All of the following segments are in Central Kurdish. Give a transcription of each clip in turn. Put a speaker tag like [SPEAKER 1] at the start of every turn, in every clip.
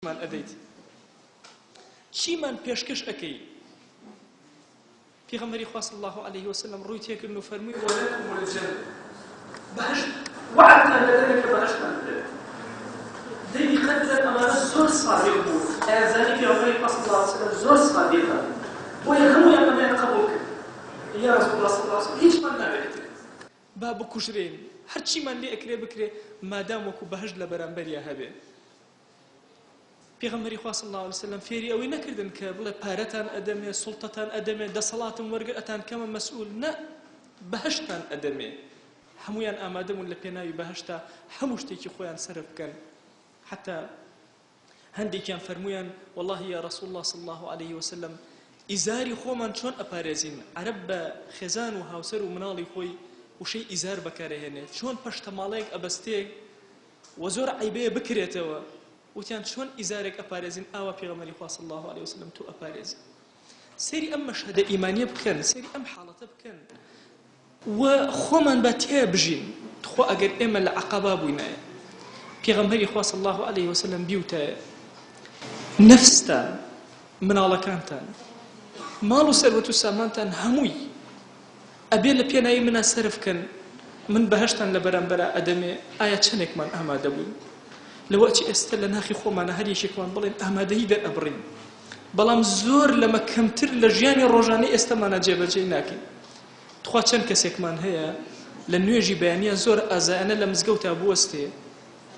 [SPEAKER 1] چیمان ئەدەیت؟ چیمان پێشکەش ئەکەی؟ پێغەمبەری خوا صلی اللە علیه وسلم ڕووی تێکردن و فەرمووی ولکم الجنە بەهەشت وەعدتان دەدەمێ کە بەهەشتان بدەمێ. دەی دیقەت بدەن ئەمانە زۆر سادیق بوون، ئەیانزانی پێغەمبەری خوا صلی اللە علیه وسلم زۆر سادیقە، بۆیە هەموویان ئەمەیان قبوڵ کرد. یا رسول اللە صلی اللە علیه وسلم هیچمان ناوێ ئیتر با بکوژرێین هەرچیمان لێ ئەکرێ بکرێ مادام وەکو بەهەشت لە بەرامبەریا هەبێ. پێغەمبەری خوا صلی اللە علیە وسلم فێری ئەوەی نەکردن کە بڵێ پارەتان ئەدەمێ سوڵتەتان ئەدەمێ دەسەڵاتم وەرگر ئەتان کەمە مەسئول نە بەهەشتان ئەدەمێ هەمویان ئامادە بوون لە پێناوی بەهەشتا هەموو شتێکی خۆیان سەرف بکەن حتا هەندێکیان فەرمویان واللهی یا رسول الله صلی الله علیه وسلم ئیزاری خۆمان چۆن ئەپارێزین عەرەب بە خێزان و هاوسەر و مناڵی خۆی وشەی ئیزار بەکارەهێنێ چۆن پەشتەماڵەیەک ئەبەستێ وە زۆر عەیبەیە بکرێتەوە وتیان چۆن ئیزارێک ئەپارێزین ئاوا پێغەمبەری خوا صلی اللە علیە وسلم تۆ ئەپارێزی سەیری ئەم مەشهەدە ئیمانیە بکەن سەیری ئەم حاڵەتە بکەن و خۆمان با تێ بژین تخوا ئەگەر ئێمە لە عەقەبا بووینایە پێغەمبەری خوا صلی اللە علیه وسلم بیوتایە نەفستان مناڵەکانتان ماڵ و سەروەت و سامانتان هەمووی ئەبێ لە پێناوی منا سەرف کەن من بەهەشتان لە بەرامبەرا ئەدەمێ ئایا چەنێکمان ئامادە بووین لەوە ئەچێ ئێستە لە ناخی خۆمانا هەر یەکێکمان بڵێن ئامادەیی دەرئەبڕین بەڵام زۆر لەمە کەمتر لە ژیانی ڕۆژانەی ئێستەمانا جێبەجێی ناکەین تخوا چەند کەسێکمان هەیە لە نوێژی بەیانیا زۆر ئازایانە لە مزگەوتا بوەستێ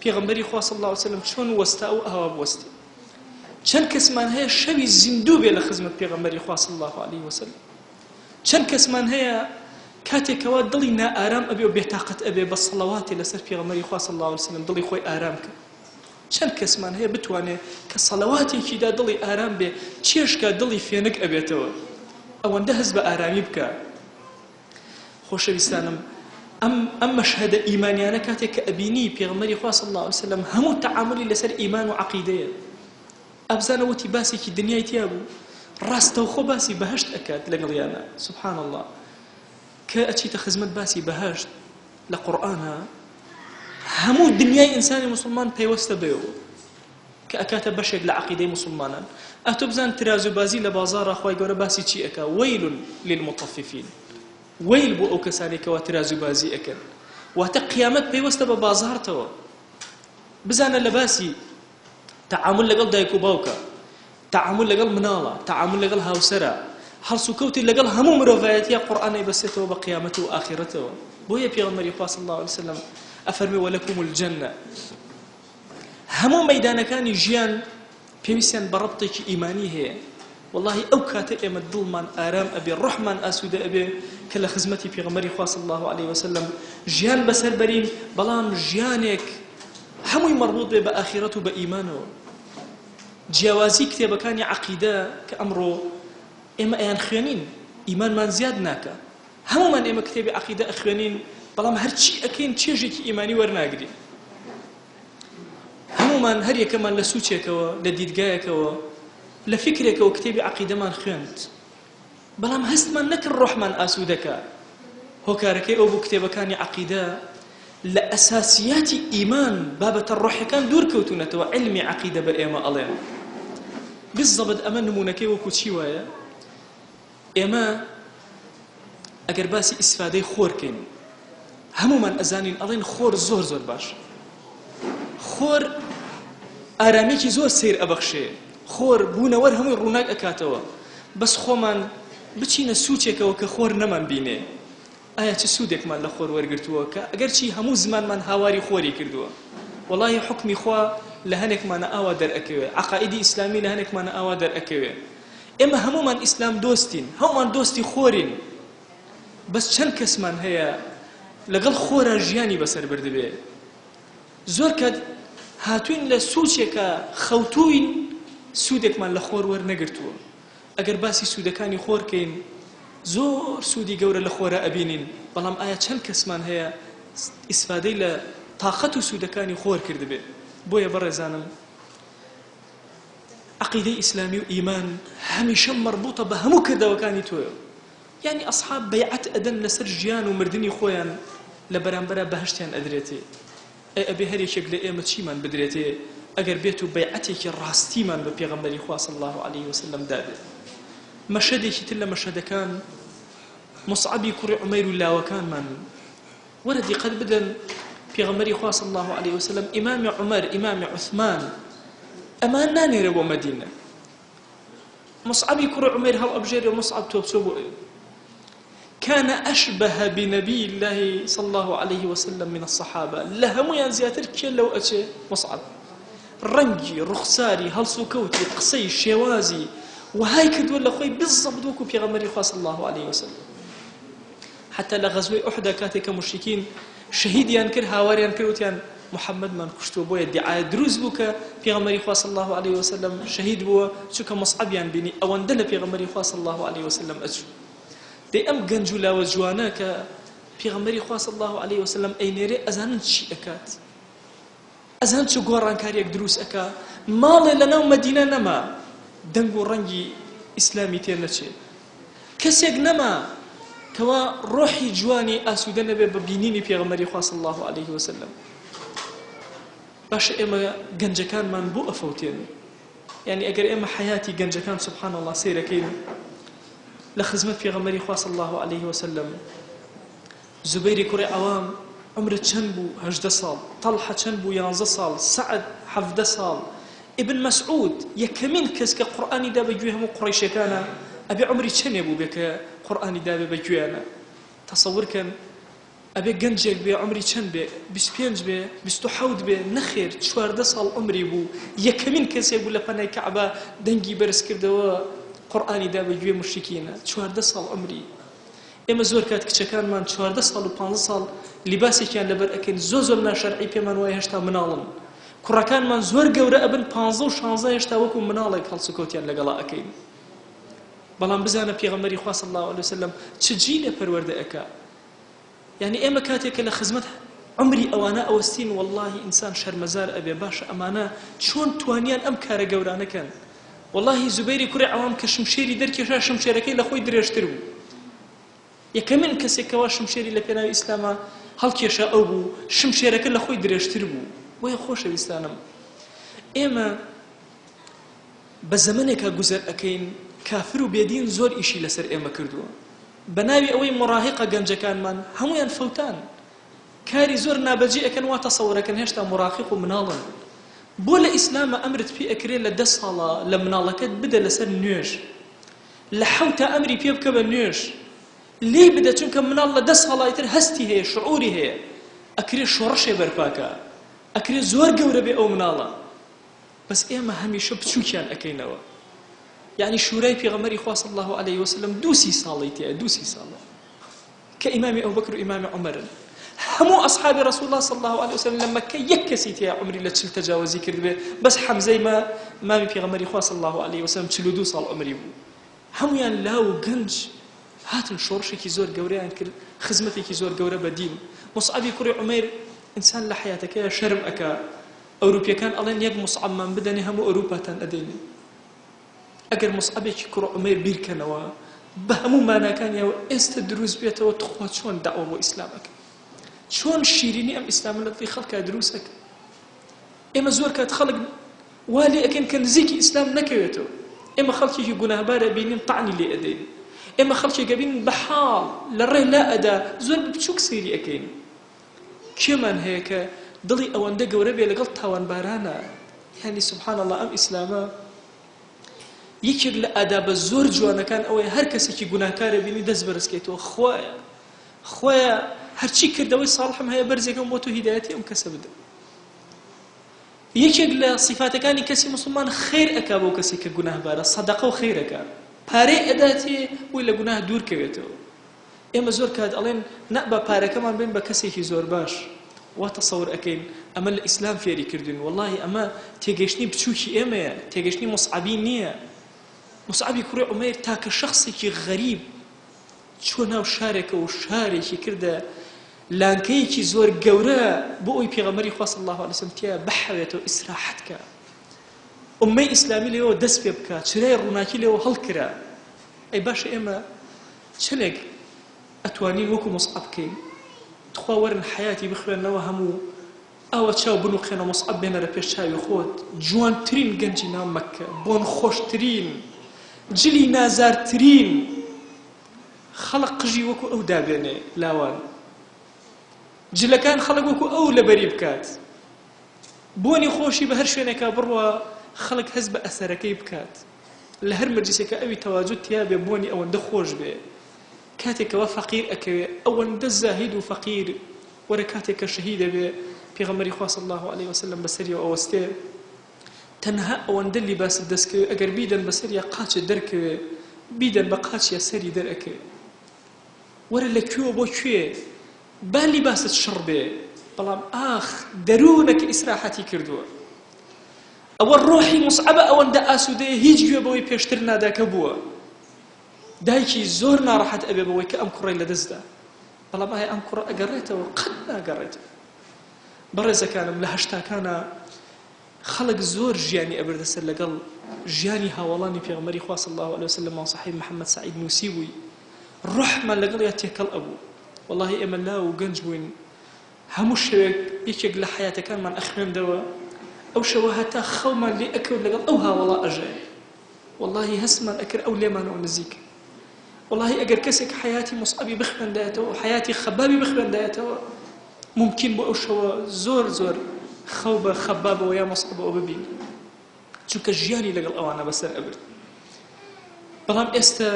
[SPEAKER 1] پێغەمبەری خوا صلی اللە علیه وسلم چۆن وەستا و ئاوا بوەستێ چەند کەسمان هەیە شەوی زیندوو بێ لە خزمەت پێغەمبەری خوا صلی اللە علیه وسلم چەند کەسمان هەیە کاتێک کەوا دڵی نائارام ئەبێ و بێتاقەت ئەبێ بە سەڵەواتێ لەسەر پێغەمبەری خوا صلی اللە علیه وسلم دڵی خۆی ئارام کە چەند کەسمان هەیە بتوانێ کە سەلەواتێکیدا دڵی ئارام بێ چێشکا دڵی فێنک ئەبێتەوە ئەوەندە هەست بە ئارامی بکە خۆشەویستانم ئەم ئەم مەشهەدە ئیمانیانە کاتێک کە ئەبینی پێغەمبەری خوا صلی اللە علیه وسلم هەموو تەعاملی لەسەر ئیمان و عەقیدەیە ئەبزانە وتی باسێکی دنیای تیا بوو ڕاستەوخۆ باسی بەهەشت ئەکات لەگەڵیانا سبحان اللە کە ئەچیتە خزمەت باسی بەهەشت لە قورئانا هەموو دنیای ئینسانی موسڵمان پەیوەستە بەوە کە ئەکاتە بەشێک لە عەقیدەی موسڵمانان ئەتۆ بزان ترازوبازی لە بازاڕا خوای گەورە باسی چی ئەکا وەیل للمطففین وەیل بۆ ئەو کەسانەی کەوا ترازوبازی ئەکەن واتە قیامەت پەیوەستە بە بازاڕتەوە بزانە لە باسی تەعامول لەگەڵ دایک و باوکە، تەعامول لەگەڵ مناڵە، تەعامول لەگەڵ هاوسەرە، هەڵسوکەوتی لەگەڵ هەموو مرۆڤایەتیە قورئان ئەیبەستێتەوە بە قیامەت و ئاخیرەتەوە. بۆیە پێغەمبەری خوا صلی اللە علیه وسلم ئەفەرموێ ولکم الجنە. هەموو مەیدانەکانی ژیان پێویستیان بە ڕەبتێکی ئیمانی هەیە. وەڵاهی ئەو کاتە ئێمە دڵمان ئارام ئەبێ ڕۆحمان ئاسوودە ئەبێ کە لە خزمەتی پێغەمبەری خوا صلی اللە علیه وسلم ژیان بەسەر بەرین بەڵام ژیانێک هەمووی مەڕبوط بێ بە ئاخیرەت و بە ئیمانەوە. جیاوازی کتێبەکانی عەقیدە کە ئەمڕۆ ئێمە ئەیانخوێنین ئیمانمان زیاد ناکا. هەموومان ئێمە کتێبی عەقیدە ئەخوێنین بەڵام هەرچی ئەکەین چێژێکی ئیمانی وەرناگرین. هەموومان هەر یەکەمان لە سوچێکەوە لە دیدگایەکەوە لە فیکرێکەوە کتێبی عەقیدەمان خوێند. بەڵام هەستمان نەکرد ڕۆحمان ئاسوودە کا. هۆکارەکەی ئەو بوو کتێبەکانی عەقیدە لە ئەساسیاتی ئیمان، بابەتە ڕۆحیەکان دوور کەوتوونەتەوە، عیلمی عەقیدە بە ئێمە ئەڵێن. بالضبط ئەمە نموونەکەی وەکو چی وایە؟ ئێمە ئەگەر باسی ئیسفادەی خۆر کەین هەموومان ئەزانین ئەڵێن خۆر زۆر زۆر باشە. خۆر ئارامیەکی زۆر سەیر ئەبەخشێ خۆر بوونەوەر هەمووی ڕووناک ئەکاتەوە بەس خۆمان بچینە سوچێکەوە کە خۆر نەمان بینێ ئایا چ سوودێکمان لە خۆر وەرگرتووە کە ئەگەرچی هەموو زمانمان هاواری خۆری کردووە وەڵاهی حوکمی خوا لە هەنێکمانە ئاوا دەرئەکەوێ عەقائیدی ئیسلامی لە هەنێکمانە ئاوا دەرئەکەوێ ئێمە هەموومان ئیسلام دۆستین هەموومان دۆستی خۆرین بەس چەند کەسمان هەیە لەگەڵ خۆرا ژیانی بەسەر بردبێ زۆر کات هاتوین لە سوچێکا خەوتوین سوودێکمان لە خۆر وەرنەگرتووە ئەگەر باسی سوودەکانی خۆر کەین زۆر سوودی گەورە لە خۆرا ئەبینین بەڵام ئایا چەند کەسمان هەیە ئیسفادەی لە تاقەت و سوودەکانی خۆر کردبێ بۆیە بەڕێزانم عەقیدەی ئیسلامی و ئیمان هەمیشە مەڕبوتە بە هەموو کردەوەکانی تۆیەوە یانی ئەسحاب بەیعەت ئەدەن لەسەر ژیان و مردنی خۆیان لە بەرامبەرا بەهەشتیان ئەدرێتێ ئەی ئەبێ هەر یەکێک لە ئێمە چیمان بدرێتێ؟ ئەگەر بێت و بەیعەتێکی ڕاستیمان بە پێغەمبەری خوا صلی اللە علیه وسلم دابێت. مەشهەدێکی تر لە مەشهەدەکان موسعەبی کوڕی عومەیر و لاوەکانمان. وەرە دیقەت بدەن پێغەمبەری خوا صلی اللە علیه وسلم ئیمامی عومەر، ئیمامی عوسمان ئەمان نانێرێ بۆ مەدینە. موسعەبی کوڕی عومەیر هەڵئەبژێرێ موسعەب تۆ بچۆ بۆ ئەوێ. كان أشبه بنبي الله صلى الله عليه وسلم من الصحابة لە هەموویان زیاتر کێ لەو ئەچێ مصعب ڕەنگی ڕوخساری هەڵسوکەوتی قسەی شێوازی وەهای کردووە لە خۆی بالضبط وەکو پێغەمبەری خوا صلی الله عليه وسلم حتی لە غەزوەی ئوحدا کاتێک کە مشرکین شەهیدیان کرد هاواریان کرد وتیان محەممەدمان کوشتووە بۆیە دیعایە دروست بوو کە پێغەمبەری خوا صلی الله عليه وسلم شەهید بووە چونکە مصعبیان بینی ئەوەندە لە پێغەمبەری خوا صلی الله عليه وسلم ئەچوو دەی ئەم گەنج و لاوە جوانە کە پێغەمبەری خوا صلی اللە علیە وسلم ئەینێرێ ئەزانن چی ئەکات؟ ئەزانن چ گۆڕانکاریەک دروست ئەکا؟ ماڵێ لەناو مەدینە نەما دەنگ و ڕەنگی ئیسلامی تێ نەچێ، کەسێک نەما کەوا ڕۆحی جوانی ئاسوودە نەبێ بە بینینی پێغەمبەری خوا صلی اللە علیه وسلم. باشە ئێمە گەنجەکانمان بۆ ئەفەوتێن؟ یانی ئەگەر ئێمە حەیاتی گەنجەکان سبحان اللە سەیرەکەین لە خزمەت پێغەمبەری خوا صلی اللە علیه وسلم زوبەیری کوڕی عەوام عومرت چەند بوو 18 ساڵ تەڵحە چەند بوو 11 ساڵ سەعد 17 ساڵ ئیبن مەسعود یەکەمین کەس کە قورئانی دا بە گوێ هەموو قوڕەیشەکانە ئەبێ عومری چەنێ بوو بێ کە قورئانی دابێ بە گوێیانە تەسەور کەن ئەبێ گەنجێک بێ عومری چەند بێ 25 بێ 27 بێ نەخێر 14 ساڵ عومری بوو یەکەمین کەسێک بوو لە پەنای کەعبە دەنگی بەرز کردەوە قورئانی دا بە گوێ موشریکینە 14 ساڵ عومری ئێمە زۆر کات کچەکانمان 14 ساڵ و 15 ساڵ لیباسێکیان لەبەر ئەکەین زۆر زۆر ناشەرعی پێمان وایە هێشتا مناڵن کوڕەکانمان زۆر گەورە ئەبن 15 و 16 هێشتا وەکو مناڵێک هەڵسوکەوتیان لەگەڵا ئەکەین بەڵام بزانە پێغەمبەری خوا صلی الله علیه وسلم چ جیلێ پەروەردە ئەکا یانی ئێمە کاتێک کە لە خزمەت عومری ئەوانە ئەوەستین وەڵاهی ئینسان شەرمەزار ئەبێ باشە ئەمانە چۆن توانیان ئەم کارە گەورانە کەن وەڵاهی زوبەیری کوڕی عەوام کە شمشێری دەرکێشا شمشێرەکەی لە خۆی درێژتر بوو یەکەمین کەسێک کەوا شمشێری لە پێناوی ئیسلاما هەڵکێشا ئەو بوو شمشێرەکە لە خۆی درێژتر بوو بۆیە خۆشەویستانم ئێمە بە زەمەنێکا گوزەر ئەکەین کافر و بێدین زۆر ئیشی لەسەر ئێمە کردووە بە ناوی ئەوەی موراهیقە گەنجەکانمان هەموویان فەوتان کاری زۆر نابەجێ ئەکەن وا تەسەورەکەن هێشتا موراهیق و مناڵن بۆ لە ئیسلامە ئەمرت پێ ئەکرێ لە دە ساڵە لە مناڵەکەت بدە لەسەر نوێژ لە حەوتا ئەمری پێ بکە بە نوێژ لێی بدە چونکە مناڵ لە دە ساڵە ئیتر هەستی هەیە شعوری هەیە ئەکرێ شۆڕشێ بەرپاکە ئەکرێ زۆر گەورە بێ ئەو مناڵە بەس ئێمە هەمیشە بچوکیان ئەکەینەوە یعنی شورای پێغەمبەری خوا صلی الله علیه وسلم دوو سی ساڵەی تیایە دوو سی ساڵە کە ئیمامی ئەبوبەکر و ئیمامی عومەرن هەموو ئەصحابی رسول الله صلی الله علیه وسلم لە مەککە یەک کەسی تیا عومری لە چل تەجاوزی کردبێ بەس حەمزەی ما مامی پێغەمبەری خوا صلی الله علیه وسلم 42 ساڵ عومری بوو هەمویان لاو و گەنج هاتن شۆڕشێکی زۆر گەورەیان کرد خزمەتێکی زۆر گەورە بە دین مصعبی کوڕی عومەیر ئینسان لە حیاتەکەی شەرم ئەکا ئەوروپیەکان ئەڵێن یەک موسعەبمان بدەنێ هەموو ئەوروپاتان ئەدەینێ ئەگەر موسعەبێکی کوڕ عومەیر بیرکەنەوە بە هەموو ماناکانیەوە ئێستە دروست بێتەوە تخوا چۆن دەعوە بۆ ئیسلام ئەکەن چۆن شیرینی ئەم ئیسلامە لە دڵی خەڵکا دروست ئەکەن ئێمە زۆر کات خەڵک وا لێ ئەکەین کە نزیکی ئیسلام نەکەوێتەوە ئێمە خەڵکێکی گوناهبار ئەبینین تەعنی لێ ئەدەین ئێمە خەڵکێک ئەبینین بە حاڵ لە ڕێ لا ئەدا زۆر بە بچووک سەیری ئەکەین کێمان هەیە کە دڵی ئەوەندە گەورە بێ لەگەڵ تاوانبارانا یانی سبحان اللە ئەم ئیسلامە یەکێک لە ئادابە زۆر جوانەکان ئەوەیە هەر کەسێکی گوناهکارە بینی دەست بەرزکەیتەوە خوایە خوایە هەرچی کردەوەی ساڵحم هەیە بەرزێکم بۆ تۆ هیدایەتی ئەم کەسە بدە یەکێک لە صفاتەکانی کەسی مسلمان خێر ئەکا بۆ کەسی کە گوناهبارە سەدەقە و خێرەکە پارەی ئەداتێ بۆی لە گوناه دوور کەوێتەوە ئێمە زۆر کات ئەڵێن نا با پارەکەمان بەین بە کەسێکی زۆر باش وا تەسەور ئەکەین ئەمە لە ئیسلام فێری کردوین وەڵاهی ئەمە تێگەیشتنی بچوکی ئێمەیە تێگەیشتنی موسعەبی نییە موسعەبی کوڕی عومەیر تاکە شەخسێکی غەریب چووە ناو شارێکەوە و شارێکی کردە لانکەیەکی زۆر گەورە بۆ ئەوی پێغەمبەری خوا صلی الله علیه وسلم تیا بحەوێتەوە ئیسراحەت کە ئوممەی ئیسلامی لێوە دەست پێ بکا چرای ڕووناکی لێوە هەڵکرا ئەی باشە ئێمە چەنێک ئەتوانین وەکو موسعەب بکەین تخوا وەرن حەیاتی بخوێننەوە هەموو. ئاوا چاو بنوقێنە موسعەب بێنەرە پێش چاوی خۆت، جوانترین گەنجی ناو مەککە، بۆنخۆشترین، جلی نازارترین، خەڵک قژی وەکو ئەو دابێنێ لاوان، جلەکان خەڵک وەکو ئەو لەبەری بکات، بۆنی خۆشی بە هەر شوێنێکا بڕوا خەڵک هەست بە ئەسەرەکەی بکات، لە هەر مەجلیسێکا ئەوی تەواجود تیا بێ بۆنی ئەوەندە خۆش بێ، کاتێک کەوا فەقیر ئەکەوێ ئەوەندە زاهید و فەقیر وەرە کاتێک کە شەهید ئەبێ پێغەمبەری خوا صلی اللە علیە وسلم بەسەریەوە ئەوەستێ تەنها ئەوەندە لیباست دەست کەوێ ئەگەر بیدەن بەسەریا قاچت دەرکەوێ بیدەن بە قاچیا سەری دەرئەکەوێ وەرە لە کوێوە بۆ کوێ با لیباست شڕ بێ بەڵام ئاخ دەروونە کە ئیسراحەتی کردووە ئەوە ڕۆحی موسعەبە ئەوەندە ئاسوودەیە هیچ گوێ بەوەی پێشتر نادا کە بووە دایکی زۆر ناڕەحەت ئەبێ بەوەی کە ئەم کوڕەی لەدەست دا بەڵام ئایا ئەم کوڕە ئەگەڕێتەوە؟ قەت ناگەڕێتەوە. بەڕێزەکانم لە هەشتاکانا خەڵک زۆر ژیانی ئەبردە سەر لەگەڵ ژیانی هاوەڵانی پێغەمبەری خوا صلی اللە علیه وسلم مامۆستا حەبیب محمد سەعید نووسیبووی ڕۆحمان لەگەڵیا تێکەڵ ئەبوو وەڵاهی ئێمە لاو و گەنج بووین هەموو شەوێک یەکێک لە حەیاتەکانمان ئەخوێندەوە ئەو شەوە هەتا خەومان لێ ئەکەوت لەگەڵ ئەو هاوەڵا ئەژاین وەڵاهی هەستمان ئەکرد ئەو لێمانەوە نزیکە وەڵاهی ئەگەر کەسێک حەیاتی موسعەبی بخوێندایەتەوە و حەیاتی خەبابی بخوێندایەتەوە مومکین بۆ ئەو شەوە زۆر زۆر خەو بە خەبابەوە یا موسعەبەوە ببینی چونکە ژیانی لەگەڵ ئەوانە بەسەر ئەبرد بەڵام ئێستا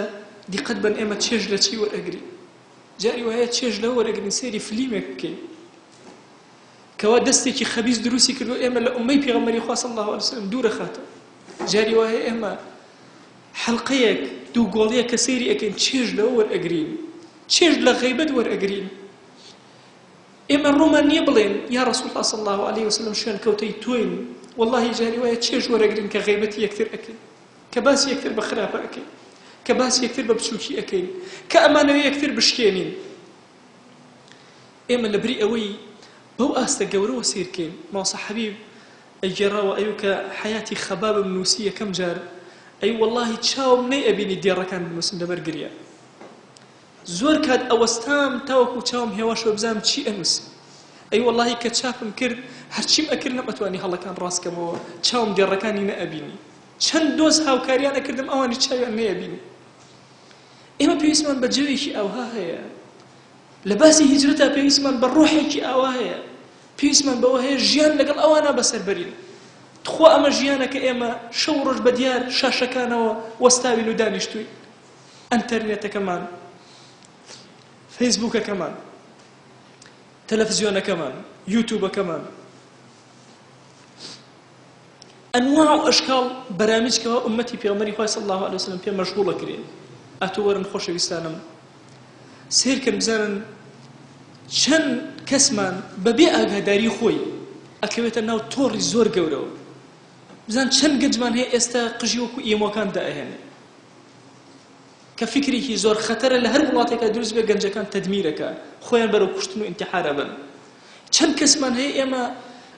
[SPEAKER 1] دیقەت بن ئێمە چێژ لە چی وەرئەگرین جاری وایە چێژ لەوە وەرئەگرین سەیری فلیمێک بکەین کەوا دەستێکی خەبیس دروستی کردو ئێمە لە ئومەی پێغەمبەری خوا صلی الله علیه وسلم دوورە خاتەوە جاری وایە ئێمە حەلقەیەک دوو گۆڵیە کە سەیری ئەکەین چێژ لەوە وەرئەگرین چێژ لە غەیبەت وەرئەگرین ئێمە ڕوومان نییە بڵێن یا رسول الله صلی الله علیه وسلم شوێن کەوتەی تۆین واللهی جاری وایە چێژ وەرەگرین کە غەیبەتی یەکتر ئەکەین کە باسی یەکتر بە خراپە ئەکەین کە باسی یەکتر بە بچووکی ئەکەین کە ئەمانەوێ یەکتر بشکێنین ئێمە لەبری ئەوەی بەو ئاستە گەورەوە سەیر کەین مامۆستا حەبیب ئەیگێڕاوە ئەیو کە حەیاتی خەبابم نووسی یەکەم جار ئەی وەڵاهی چاوم نەی ئەبینی دێڕەکان بنووسم لەبەر گریان زۆر کات ئەوەستام تاوەکو چاوم هێواشەوە بزانم چی ئەنووسم ئەی وەڵاهی کە چاپم کرد هەرچیم ئەکرد نەمئەتوانی هەڵەکان ڕاست کەمەوە چاوم دێڕەکانی نەئەبینی چەند دۆست هاوکاریان ئەکردم ئەوانیش چاویان نەیەبینی ئێمە پێویستمان بە جەوێکی ئاوها هەیە لە باسی هیجرەتا پێویستمان بە ڕۆحێکی ئاوا هەیە پێویستمان بەوە هەیە ژیان لەگەڵ ئەوانە بەسەر بەرین تخوا ئەمە ژیانە کە ئێمە شەو ڕۆژ بە دیار شاشەکانەوە وەستاوین و دانیشتوین ئەنتەرنێتەکەمان فەیسبوکەکەمان تەلەفزیۆنەکەمان یوتوبەکەمان ئەنواع و ئەشکاڵ بەرامج کەوا ئوممەتی پێغەمبەری خوای صلی اللە علیە وسلم پێ مەشغوڵ ئەکرێ ئەتۆ وەرن خۆشەویستانم سەیرکەن بزانن چەند کەسمان بەبێ ئاگاداری خۆی ئەکەوێتە ناو تۆڕی زۆر گەورەوە بزان چەند گەنجمان هەیە ئێستا قژی وەکو ئیمۆکان دائەهێنێ کە فیکرێکی زۆر خەتەرە لە هەر وڵاتێکا دروست بێ گەنجەکان تەدمیرەکە خۆیان بەرەو کوشتن و ئینتحار ئەبەن چەند کەسمان هەیە ئێمە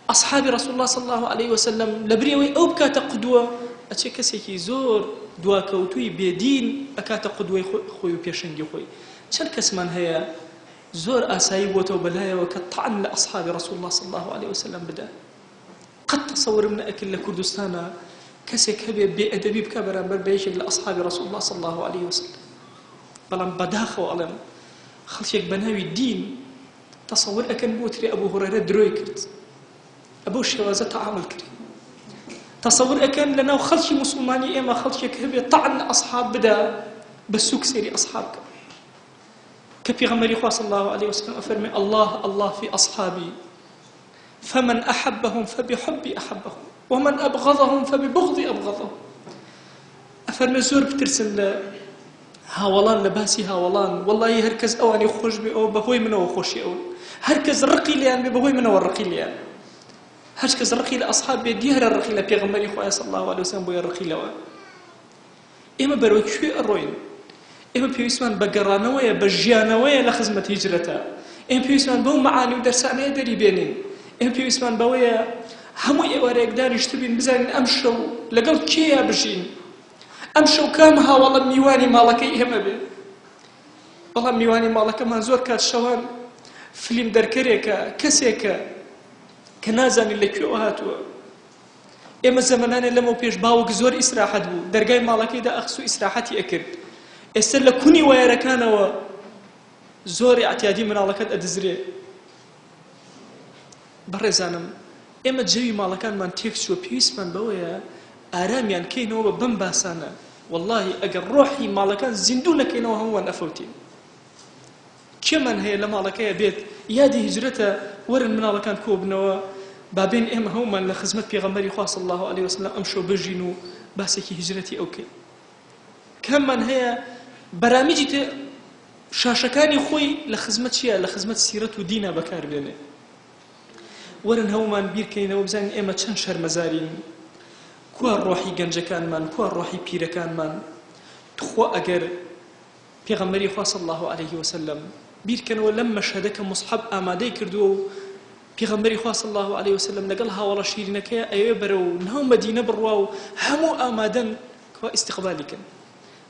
[SPEAKER 1] ئەصحابی رسول الله صلی الله علیه وسلم لەبری ئەوەی ئەو بکاتە قدوە ئەچێ کەسێکی زۆر دواکەوتووی بێدین ئەکاتە قدوەی خۆی و پێشەنگی خۆی چەند کەسمان هەیە زۆر ئاسایی بۆتەوە بەلایەوە کە طعن لە ئەصحابی رسول الله صلی الله علیه وسلم بدا قەت تەسەورم نەئەکرد لە کوردستانا کەسێک هەبێ بێ ئەدەبی بکا بەرامبەر بە یەکێک لە ئەصحابی رسول اللە صلی اللە علیه وسلم بەڵام بەداخەوە ئەڵێم خەڵکێک بە ناوی دین تەسەور ئەکەن بوترێ ئەبو هورەیرە درۆی کرد ئەبەو شێوازە تەعامل کرد تەسەور ئەکەن لە ناو خەڵکی موسڵمانی ئێمە خەڵکێک هەبێ تەعن لە ئەصحاب بدا بە سوک سەیری ئەصحاب کە کە پێغەمبەری خوا صلی الله علیه وسلم ئەفەرمێ الله الله فی أصحابی فمن احبهم فبحبی احبهم ومن ابغضهم فببغضی ابغضهم ئەفەرمێ زۆر بترسن لە هاوەڵان لە باسی هاوەڵان وەڵی هەر کەس ئەوانی خۆش بێ ئەوە بەهۆی منەوە خۆشی ئەون هەر کەس ڕقی لێیان بێ بەهۆی منەوە ڕقی لێیان هەر کەس ڕقی لە ئەصحاب بێ دیارە ڕقی لە پێغەمبەری خوایە صلی الله علیه وسلم بۆیە ڕقی لەوە ئێمە بەرەو کوێ ئەڕۆین؟ ئێمە پێویستمان بە گەڕانەوەیە، بە ژیانەوەیە لە خزمەت هیجرەتە. ئێمە پێویستمان بەو مەعانی و دەرسانەیە دەری بێنین. ئێمە پێویستمان بەوەیە هەموو ئێوارەیەک دانیشتبین بزانین ئەمشەو لەگەڵ کێیا بژین. ئەمشەو کام هاوەڵە میوانی ماڵەکەی ئێمە بێ. بەڵام میوانی ماڵەکەمان زۆر کات شەوان فلیم دەرکەرێکە، کەسێکە. کە نازانین لە کوێوە هاتووە. ئێمە زەمەنانێ لەمەو پێش باوک زۆر ئیسراحەت بوو، دەرگای ماڵەکەی دائەخست و ئیسراحەتی ئەکرد. ئێستە لە کونی وایەرەکانەوە زۆر ئیعتیادی مناڵەکەت ئەدزرێ. بەڕێزانم ئێمە جەوی ماڵەکانمان تێکچووە پێویستمان بەوەیە ئارامیان کەینەوە بە بەم باسانە وەڵاهی ئەگەر ڕۆحی ماڵەکان زیندوو نەکەینەوە هەموومان ئەفەوتین. کێمان هەیە لە ماڵەکەیا بێت یادی هیجرەتە وەرن مناڵەکان کۆبنەوە با بێن ئێمە هەموومان لە خزمەت پێغەمبەری خوا صلی اللە علیە وسلم ئەمشەو بژین و باسێکی هیجرەتی ئەو کەین کاممان هەیە بەرامیجی تێ شاشەکانی خۆی لە خزمەت چییە لە خزمەت سیرەت و دینا بەکار بێنێ وەرن هەموومان بیرکەینەوە بزانین ئێمە چەند شەرمەزارین کوا ڕۆحی گەنجەکانمان کوا ڕۆحی پیرەکانمان تخوا ئەگەر پێغەمبەری خوا صلی اللە علیه وسلم، بیرکەنەوە لەم مەشهەدە کە موسعەب ئامادەی کردووە و پێغەمبەری خوا صلی اللە علیه وسلم لەگەڵ هاوەڵە شیرینەکەیا ئەیەوێ بەرەو ناو مەدینە بڕوا و هەموو ئامادەن کەوا ئیستیقبالی کەن.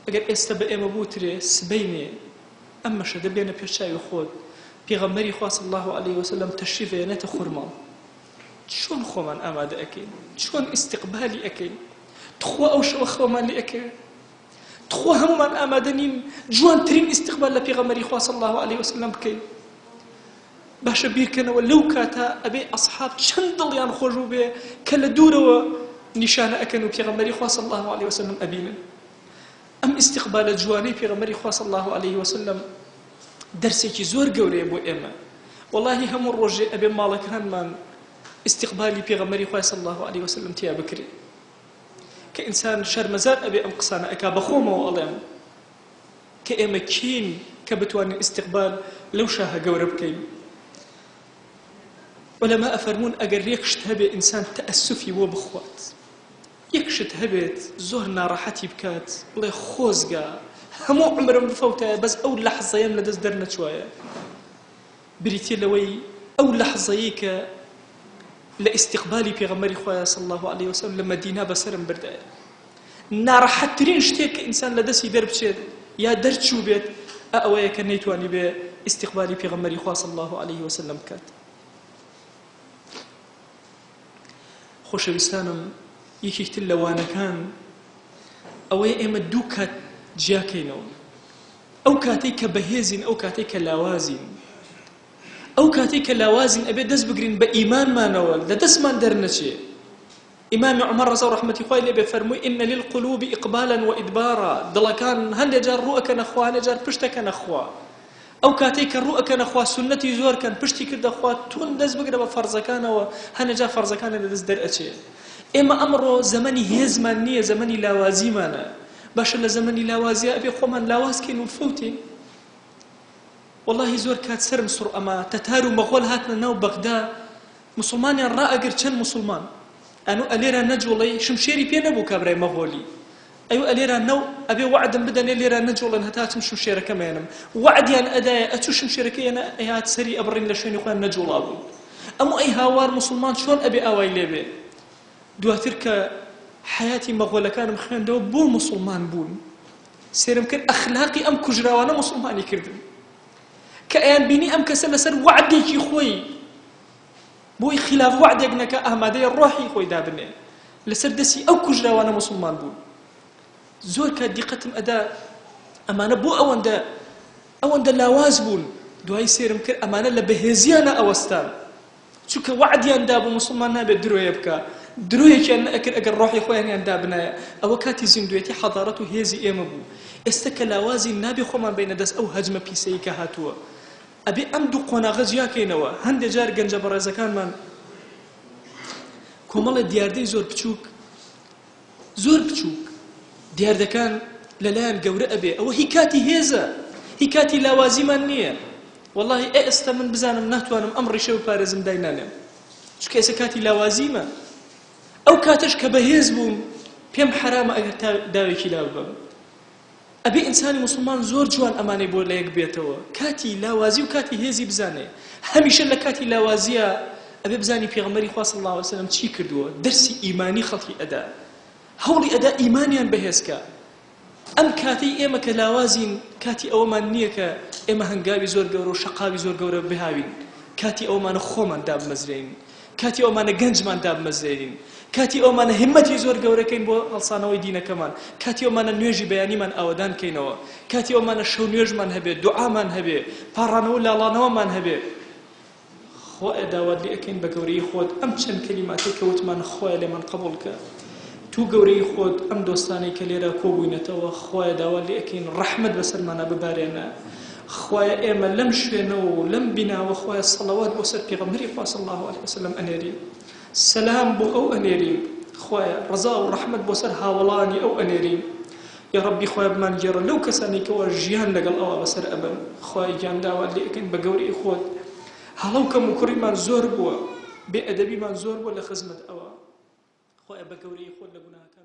[SPEAKER 1] ئەگەر ئێستە بە ئێمە بوترێ سبەینێ ئەم مەشهەدە بێنە پێش چاوی خۆت پێغەمبەری خوا صلی اللە علیه وسلم تەشریف ئەیەنێتە خورماڵ چۆن خۆمان ئامادە ئەکەین؟ چۆن ئیستیقبالی ئەکەین؟ تخوا ئەو شەوە خەومان لێ ئەکەوێ؟ تخوا هەموومان ئامادە نین جوانترین ئیستقبال لە پێغەمبەری خوا صلی اللە علیه وسلم بکەین؟ باشە بیرکەنەوە لەو کاتە ئەبێ ئەصحاب چەند دڵیان خۆش بووبێ کە لە دوورەوە نیشانە ئەکەن و پێغەمبەری خوا صلی اللە علیه وسلم ئەبینن. ئەم ئیستقبالە جوانەی پێغەمبەری خوا صلی اللە علیه وسلم دەرسێکی زۆر گەورەیە بۆ ئێمە. وەڵاهی هەموو ڕۆژێ ئەبێ ماڵەکانمان ئیستقبالی پێغەمبەری خوای صلی اللە علیه وسلم تیا بکرێ. کە ئینسان شەرمەزار ئەبێ ئەم قسانە ئەکا بەخۆمەوە ئەڵێم کە ئێمە کێین کە بتوانین ئیستیقبال لەو شاهە گەورە بکەین. عولەما ئەفەرموون ئەگەر یەک شت هەبێ ئینسان تەئەسوفی بۆ بخوات، یەک شت هەبێت زۆر ناڕەحەتی بکات بڵێ خۆزگە هەموو عومرم بفەوتایە بەس ئەو لەحزەیەم لەدەست دەرنەچوایە، بریتیە لەوەی ئەو لەحزەیەی کە لە ئیستیقبالی پێغەمبەری خوایە صلی اللە علیە وسلم لە مەدینە بەسەرم بردایە. ناڕەحەتترین شتێک کە ئینسان لە دەستی دەربچێت یا دەرچووبێت ئە ئەوەیە کە نەیتوانیبێ ئیستیقبالی پێغەمبەری خوا صلی اللە علیه وسلم بکات. خۆشەویستانم یەکێک تر لە وانەکان ئەوەیە ئێمە دوو کات جیاکەینەوە. ئەو کاتەی کە بەهێزین ئەو کاتەی کە لاوازین. ئەو کاتەی کە لاوازین ئەبێ دەست بگرین بە ئیمانمانەوە لە دەستمان دەرنەچێ. ئیمامی عومەر ڕەزا و ڕەحمەتی خوای لێ بێ فەرمووی ان للقلوب اقبالا وادبارا دڵەکان هەندێ جار ڕوو ئەکەنە خوا هەندێ جار پشت ئەکەنە خوا. ئەو کاتەی کە ڕوو ئەکەنە خوا سوننەتی زۆر کەن پشتی کردە خوا توند دەست بگرە بە فەرزەکانەوە هەندێ جار فەرزەکانت لە دەست دەرئەچێ. ئێمە ئەمڕۆ زەمەنی هێزمان نییە زەمەنی لاوازیمانە. باشە لە زەمەنی لاوازیا ئەبێ خۆمان لاواز کەین و بفەوتین؟ وەڵاهی زۆر کات سەرم سوڕ ئەما تەتار و مەغۆل هاتنە ناو بەغدا موسڵمانیان ڕائەگرت چەند موسڵمان ئەنو ئەلێرا نەجوڵێی شمشێری پێ نەبوو کابرای مەغۆلی ئەیو ئەلێرا نەو ئەبێ وەعدم بدەنێ لێرا نەجوڵێن هەتا ئەچم شمشێرەکەم ئەیەنم وەعدیان ئەدایە ئەچوو شمشێرەکەی ئەنا ئەیهات سەری ئەبڕین لە شوێنی خۆیان نەجوڵابوون ئەمو ئەی هاوار موسڵمان چۆن ئەبێ ئاوای لێبێ دواتر کە حەیاتی مەغۆلەکانم خوێندەوە بۆ موسڵمان بوون سێرم کرد ئەخلاقی ئەم کوژراوانە موسڵمانی کردن کە ئەیان بینی ئەم کەسە لەسەر وەعدێکی خۆی بۆی خلاف وەعدێک نەکا ئامادەیە ڕۆحی خۆی دابنێ لەسەر دەستی ئەو کوژراوانە موسڵمان بوون زۆر کات دیقەتم ئەدا ئەمانە بۆ ئەوەندە ئەوەندە لاواز بوون دوایی سێرم کرد ئەمانە لە بەهێزیانە ئەوەستان چونکە وەعدیان دابوو موسڵمان نابێت درۆیە بکا، درۆیەکیان نەئەکرد ئەگەر ڕۆحی خۆیانیان دابنایە، ئەوە کاتی زیندوێتی حەزارەت و هێزی ئێمە بوو، ئێستە کە لاوازین نابێ خۆمان بەینە دەست ئەو هەجمە پیسەی کە هاتووە، ئەبێ ئەم دوو قۆناغە جیاکەینەوە، هەندێ جار گەنجە بەڕێزەکانمان کۆمەڵێ دیاردەی زۆر بچووک زۆر بچووک دیاردەکان لەلایان گەورە ئەبێ ئەوە هی کاتی هێزە هی کاتی لاوازیمان نییە وەڵاهی ئێستا من بزانم ناتوانم ئەم ڕیشە بپارێزم داینانێم چونکە ئێستا کاتی لاوازیمە ئەو کاتەش کە بەهێز بووم پێم حەرامە ئەگەر تا داوێکی لا ببەم ئەبێ ئینسانی موسڵمان زۆر جوان ئەمانەی بۆ لەیەک بێتەوە کاتی لاوازی و کاتی هێزی بزانێ هەمیشە لە کاتی لاوازیە ئەبێ بزانی پێغەمبەری خوا صلی اللە علیه وسلم چی کردووە دەرسی ئیمانی خەڵکی ئەدا هەوڵی ئەدا ئیمانیان بەهێز کا ئەم کاتەی ئێمە کە لاوازین کاتی ئەوەمان نییە کە ئێمە هەنگاوی زۆر گەورە و شەقاوی زۆر گەورە بهاوین کاتی ئەوەمانە خۆمان دابمەزرێین. کاتی ئەومانە گەنجمان دابمەزرێنین. کاتی ئەومانە هیممەتی زۆر گەورە کەین بۆ هەڵسانەوەی دینەکەمان. کاتی ئەومانە نوێژی بەیانیمان ئاوەدان کەینەوە. کاتی ئەومانە شەو نوێژمان هەبێ، دوعامان هەبێ، پاڕانەوە و لاڵانەوەمان هەبێ. خوایە داوات لێ ئەکەین بە گەورەیی خۆت ئەم چەند کەلیماتەی کە وتمان خوایە لێمان قبوڵ کە. توو گەورەیی خۆت ئەم دۆستانەی کە لێرە کۆبووینەتەوە خوایە داوات لێ ئەکەین ڕەحمەت بەسەرمانا ببارێنە. خوایە ئێمە لەم شوێنەوە و لەم بیناوە خوایە سەڵەوات بۆ سەر پێغەمبەری خوا صلی اللە علیە وسلم ئەنێرین. سەلام بۆ ئەو ئەنێرین. خوایە ڕەزا و ڕەحمەت بۆ سەر هاوەڵانی ئەو ئەنێرین. یاڕەبی خوایە بمانگێڕە لەو کەسانەی کەوا ژیان لەگەڵ ئەوا بەسەر ئەبەن. خوایە گیان داوات لێ ئەکەین بە گەورەی خۆت هەڵە و کەموکوڕیمان زۆر بووە، بێ ئەدەبیمان زۆر بووە لە خزمەت ئەوا. خوایە بە گەورەی خۆت لە گوناهەکانمان.